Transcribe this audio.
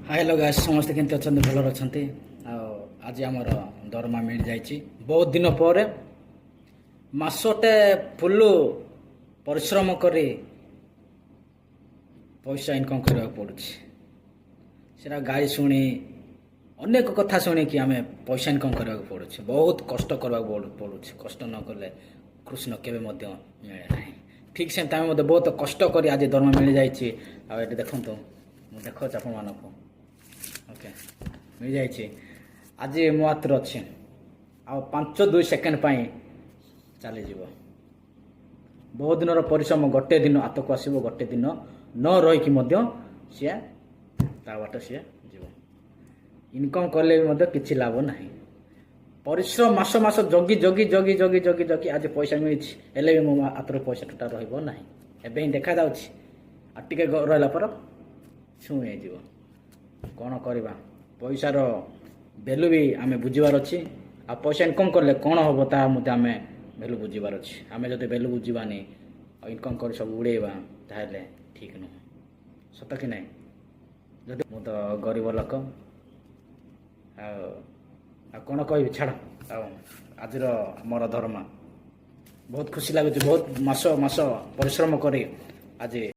High, hello guys, ସମସ୍ତେ କେମିତି ଅଛନ୍ତି? ଭଲରେ ଅଛନ୍ତି? ଆଉ ଆଜି ଆମର ଦରମା ମିଳିଯାଇଛି। ବହୁତ ଦିନ ପରେ ମାସଟେ ଫୁଲ୍ ପରିଶ୍ରମ କରି ପଇସା ଇନକମ୍ କରିବାକୁ ପଡ଼ୁଛି। ସେଟା ଗାଳି ଶୁଣି, ଅନେକ କଥା ଶୁଣିକି ଆମେ ପଇସା ଇନକମ୍ କରିବାକୁ ପଡ଼ୁଛି। ବହୁତ କଷ୍ଟ କରିବାକୁ ପଡ଼ୁଛି। କଷ୍ଟ ନ କଲେ କୃଷ୍ଣ କେବେ ମଧ୍ୟ ମିଳେ ନାହିଁ। ଠିକ୍ ସେମିତି ଆମେ ମଧ୍ୟ ବହୁତ କଷ୍ଟ କରି ଆଜି ଦରମା ମିଳିଯାଇଛି। ଆଉ ଏଠି ଦେଖନ୍ତୁ, ମୁଁ ଦେଖାଉଛି ଆପଣମାନଙ୍କୁ। ଓକେ, ମିଳିଯାଇଛି। ଆଜି ମୋ ହାତରେ ଅଛି ଆଉ 5-2 ସେକେଣ୍ଡ ପାଇଁ ଚାଲିଯିବ। ବହୁତ ଦିନର ପରିଶ୍ରମ ଗୋଟେ ଦିନ ହାତକୁ ଆସିବ, ଗୋଟେ ଦିନ ନ ରହିକି ମଧ୍ୟ ସିଏ ତା ବାଟ ସିଏ ଯିବ। ଇନକମ୍ କଲେ ବି ମଧ୍ୟ କିଛି ଲାଭ ନାହିଁ। ପରିଶ୍ରମ ମାସ ମାସ ଜଗି ଜଗି ଜଗି ଜଗି ଜଗି ଜଗି ଆଜି ପଇସା ମିଳିଛି। ହେଲେ ବି ମୋ ହାତରେ ପଇସା ଟୋଟାଲ ରହିବ ନାହିଁ। ଏବେ ହିଁ ଦେଖାଯାଉଛି, ଆଉ ଟିକେ ରହିଲା ପରେ ଛୁଇଁ ହେଇଯିବ। କ'ଣ କରିବା? ପଇସାର ଭ୍ୟାଲୁ ବି ଆମେ ବୁଝିବାର ଅଛି। ଆଉ ପଇସା ଇନକମ୍ କଲେ କ'ଣ ହେବ, ତାହା ମଧ୍ୟ ଆମେ ଭ୍ୟାଲୁ ବୁଝିବାର ଅଛି। ଆମେ ଯଦି ଭ୍ୟାଲୁ ବୁଝିବାନି ଆଉ ଇନକମ୍ କରି ସବୁ ଉଡ଼େଇବା, ତାହେଲେ ଠିକ୍ ନୁହଁ। ସତ କି ନାହିଁ? ଯଦି ମୁଁ ତ ଗରିବ ଲୋକ, ଆଉ ଆଉ କ'ଣ କହିବି, ଛାଡ଼। ଆଉ ଆଜିର ମୋର ଦରମା, ବହୁତ ଖୁସି ଲାଗୁଛି। ବହୁତ ମାସ ମାସ ପରିଶ୍ରମ କରି ଆଜି